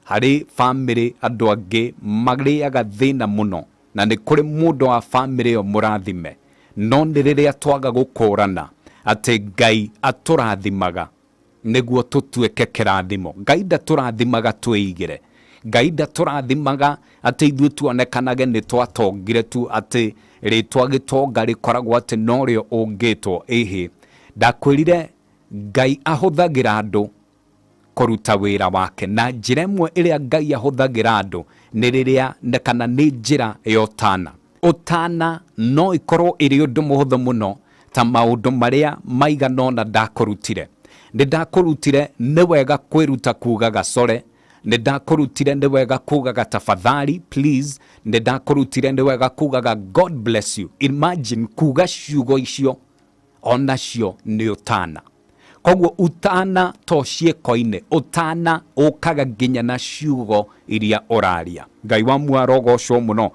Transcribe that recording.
Harĩ bamĩrĩ andũ angĩ marĩaga thĩna mũno, na nĩ kũrĩ mũndũ wa bamĩrĩ ĩyo mũrathime, no nĩ rĩrĩa twaga gũkũrana atĩ Ngai atũrathimaga nĩguo tũtuĩke kĩrathimo. Ngai ndatũrathimaga twĩigĩre. Ngai ndatũrathimaga atĩ ithuĩ tuonekanage nĩ twatongire tu, atĩ rĩtwa gĩtonga rĩkoragwo atĩ norĩo ũngĩtwo. Ĩhĩ, ndakwĩrire Ngai ahũthagĩra andũ kũruta wĩra wake, na njĩra ĩmwe ĩrĩa Ngai ahũthagĩra andũ nĩ rĩrĩa kana nĩ njĩra ya ũtana. Ũtana no ĩkorwo ĩrĩ ũndũ mũhũthũ mũno, ta maũndũ marĩa maigana ũna ndakũrutire. Nĩ ndakũrutire nĩ wega kwĩruta kugaga sorry. Nĩ ndakũrutire nĩ wega kugaga tafadhali, please. Nĩ ndakũrutire nĩ wega kugaga God bless you. Imagine kuga ciugo icio onacio nĩ ũtana. Koguo ũtana to ciĩko-inĩ, ũtana ũkaga nginya na ciugo iria ũraria. Ngai wa muoyo arogocwo mũno.